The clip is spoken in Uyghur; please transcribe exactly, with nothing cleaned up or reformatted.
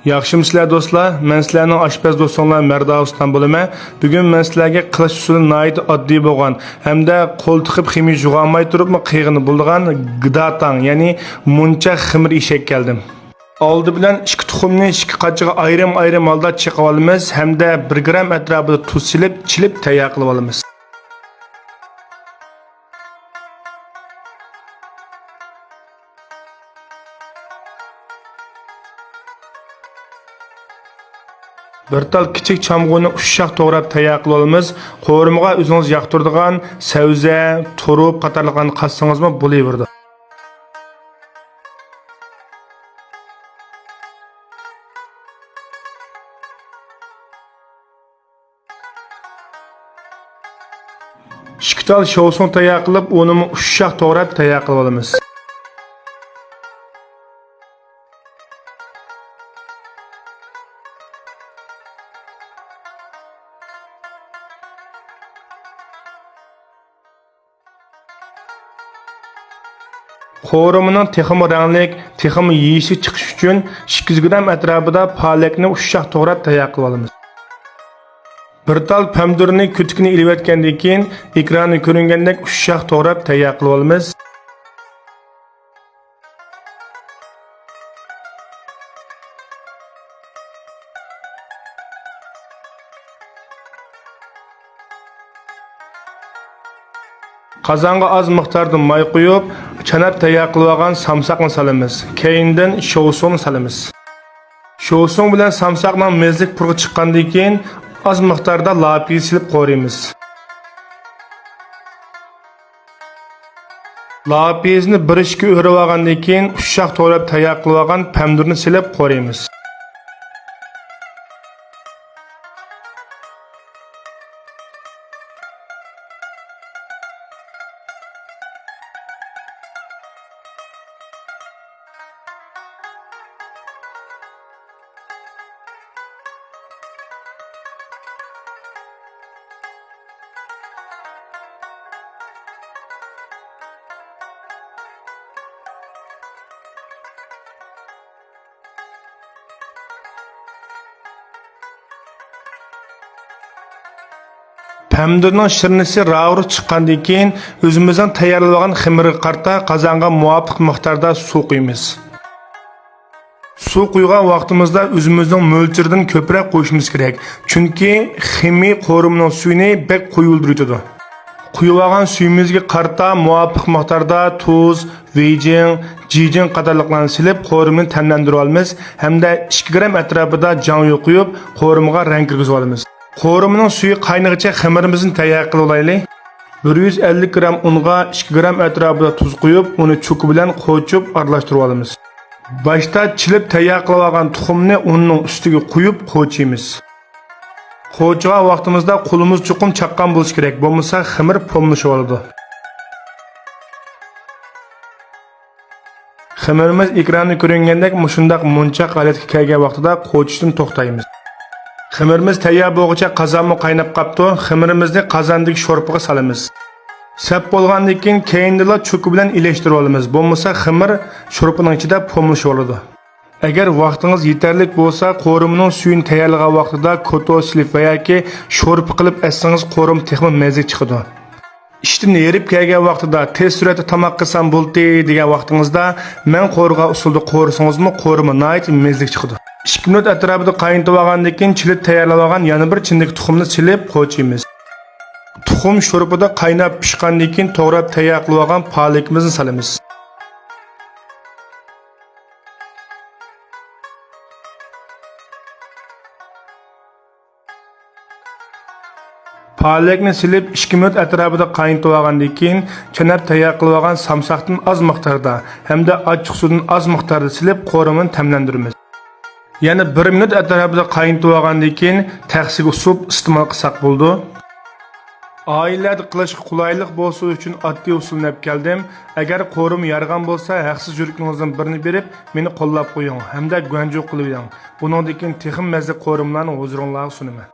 ياخشىمۇسىلەر دوستلار؟ مەن سىلەرنىڭ ئاشپەز دوستۇڭلار مەرداۋۇستان بولىمەن. بۈگۈن مەن سىلەرگە قىلىش ئۇسۇلى ناھايىتى ئاددىي بولغان ھەمدە قول تىقىپ خىمىيە يۇغالماي تۇرۇپمۇ قىيغىنى بولىدىغان گىداتاڭ، يەنى مۇنچا خېمىر ئېشەك كەلدىم. ئالدى بىلەن ئىككى تۇخۇمنى ئىككى قاچىغا ئايرىم-ئايرىم ھالدا چېقىۋالىمىز ھەمدە بىر گرام ئەتراپىدا تۇز سېلىپ، چىلىپ تەييار قىلىۋالىمىز. بىر تال كىچىك چامغۇرنى ئۇششاق توغراپ تەييار قىلىۋالىمىز. قورۇمىغا ئۆزىڭىز ياقتۇرىدىغان سەۋزە، تۇرۇپ قاتارلىقلارنى قاتسىڭىزمۇ بولۇۋېرىدۇ. ئىككى تال شوۋسۇڭ تەييار قىلىپ، ئۇنىمۇ ئۇششاق توغراپ تەييار قىلىۋالىمىز. قورۇمىنىڭ تېخىمۇ رەڭلىك، تېخىمۇ يېيىشلىك چىقىشى ئۈچۈن، ئىككى يۈز گرام ئەتراپىدا پالەكنى ئۇششاق توغراپ تەييار قىلىۋالىمىز. بىر تال پەمىدۇرنى كۆتۈكىنى ئېلىۋەتكەندىن كېيىن، ئېكراندا كۆرۈنگەندەك ئۇششاق توغراپ تەييار قىلىۋالىمىز. قازانغا ئاز مىقداردا ماي قۇيۇپ، چاناپ تەييار قىلىۋالغان سامساقنى سالىمىز. كەينىدىن شوۋسۇڭنى سالىمىز. شوۋسۇڭ بىلەن سامساقنىڭ مەززىلىك پۇرىقى چىققاندىن كېيىن، ئاز مىقداردا لاپىز سېلىپ قورۇيمىز. لاپىزنى بىر ئىككى ئۆرۈۋالغاندىن كېيىن، ئۇششاق توغراپ تەييار قىلىۋالغان پەمىدۇرنى سېلىپ قورۇيمىز. پەمىدۇرنىڭ شىرنىسى راۋۇرۇس چىققاندىن كېيىن، ئۆزىمىزنىڭ تەييارلىۋالغان خېمىرغا قارىتا قازانغا مۇۋاپىق مىقداردا سۇ قۇيىمىز. سۇ قۇيغان ۋاقتىمىزدا ئۆزىمىزنىڭ مۆلچىرىدىن كۆپرەك قۇيۇشىمىز كېرەك، چۈنكى خېمىر قورۇمىنىڭ سۈيىنى بەك قويۇۋېتىدۇ. قۇيۇۋالغان سۈيىمىزگە قارىتا مۇۋاپىق مىقداردا تۇز، ۋېيجىڭ، جىجىڭ قاتارلىقلارنى سېلىپ، قورۇمىنى تەملەندۈرۈۋالىمىز ھەمدە ئىككى گرام ئەتراپىدا جاڭيۇ قۇيۇپ، قورۇمىغا رەڭ كىرگۈزۈۋالىمىز. قورۇمىنىڭ سۈيى قاينىغىچە خېمىرىمىزنى تەييار قىلىۋالايلى. بىر يۈز ئەللىك گرام ئۇنغا ئىككى گرام ئەتراپىدا تۇز قۇيۇپ، ئۇنى چوكا بىلەن قوچۇپ ئارىلاشتۇرۇۋالىمىز. باشتا چىلىپ تەييار قىلىۋالغان تۇخۇمنى ئۇننىڭ ئۈستىگە قۇيۇپ قوچىيمىز. قوچىغان ۋاقتىمىزدا قولىمىز چوقۇم چاققان بولۇشى كېرەك، بولمىسا خېمىر پوملىشىۋالىدۇ. خېمىرىمىز ئېكراندا كۆرۈنگەندەك مۇشۇنداق مۇنچاق ھالەتكە كەلگەن ۋاقتىدا قوچۇشتىن توختايمىز. خېمىرىمىز تەييار بولغۇچە قازانمۇ قايناپ قاپتۇ. خېمىرىمىزنى قازاندىكى شورپىغا سالىمىز. سەپ بولغاندىن كېيىن، كەينىدىلا چوكا بىلەن ئىلەشتۈرۈۋالىمىز، بولمىسا خېمىر شورپىنىڭ ئىچىدە پوملىشىۋالىدۇ. ئەگەر ۋاقتىڭىز يېتەرلىك بولسا، قورۇمىنىڭ سۈيىنى تەييارلىغان ۋاقتىدا كوتو سېلىپ ۋە ياكى شورپا قىلىپ ئەتسىڭىز، قورۇما تېخىمۇ مەززىلىك چىقىدۇ. ئىشتىن ھېرىپ كەلگەن ۋاقتىدا تېز سۈرئەتتە تاماق قىلسام بولدى دېگەن ۋاقتىڭىزدا، مەن قورۇغان ئۇسۇلدا قورۇسىڭىزمۇ قورۇما ناھايىتى مەززىلىك چىقىدۇ. ئىككى مىنۇت ئەتراپىدا قاينىتىۋالغاندىن كېيىن، چىلىپ تەييارلىۋالغان يەنە بىر چىندىكى تۇخۇمنى سېلىپ قوچىيمىز. تۇخۇم شورپىدا قايناپ پىشقاندىن كېيىن، توغراپ تەييار قىلىۋالغان پالىكىمىزنى سالىمىز. پالەكنى سېلىپ، ئىككى مىنۇت ئەتراپىدا قاينىتىۋالغاندىن كېيىن، چاناپ تەييار قىلىۋالغان سامساقتىن ئاز مىقداردا ھەمدە ئاچچىقسۇدىن ئاز مىقداردا سېلىپ، قورۇمىنى تەملەندۈرىمىز. يەنە بىر مىنۇت ئەتراپىدا قاينىتىۋالغاندىن كېيىن، تەخسىگە ئۇسۇپ ئىستېمال قىلساق بولىدۇ. ئائىلىلەردە قىلىشقا قولايلىق بولسۇن ئۈچۈن ئاددىي ئۇسۇلنى ئەپ كەلدىم. ئەگەر قورۇما يارىغان بولسا، ھەقسىز يۈرىكىڭىزدىن بىرنى بېرىپ، مېنى قوللاپ قويۇڭ ھەمدە گۇەنجۇ قىلىۋېلىڭ. بۇنىڭدىن كېيىن تېخىمۇ مەززىلىك قورۇمىلارنى ھۇزۇرۇڭلارغا سۇنىمەن.